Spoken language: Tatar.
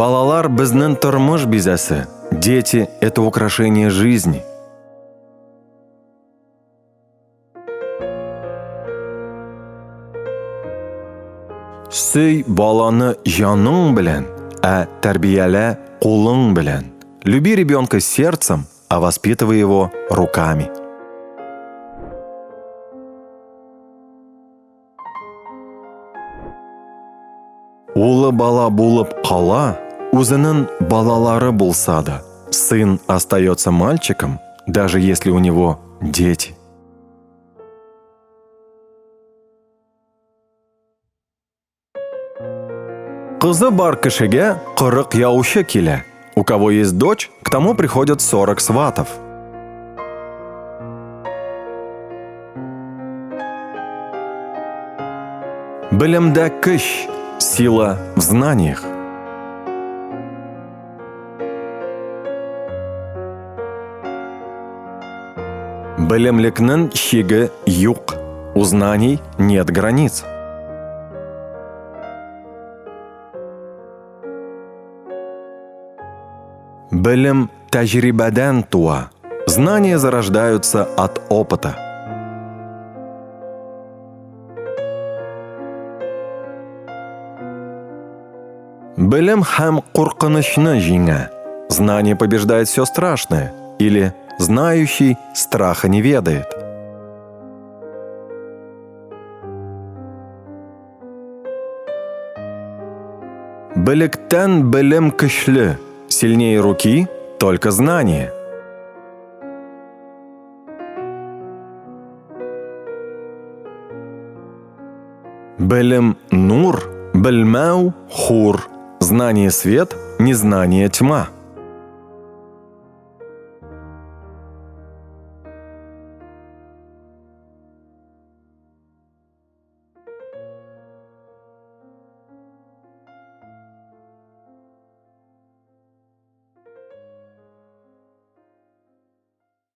Балалар безнең тормыш бизәсе. Дети – это украшение жизни. Сөй баланы җаның белән, ә тәрбиялә кулың белән. Люби ребенка сердцем, а воспитывай его руками. Улы бала булып кала, үзенең балалары булса да. Сын остается мальчиком, даже если у него дети. Кызы бар кешегә 40 яучы килә. У кого есть дочь, к тому приходят 40 сватов. Белемдә көч, сила в знаниях. Белемлекнең чиге юк. У знаний нет границ. Белем тәҗрибәдән туа. Знания зарождаются от опыта. Белем һәм куркынычны җиңә. Знание побеждает все страшное. Или знающий страха не ведает. Белектән белем көчле, сильнее руки только знание. Белем нур, белмәү хур. Знание свет, незнание тьма.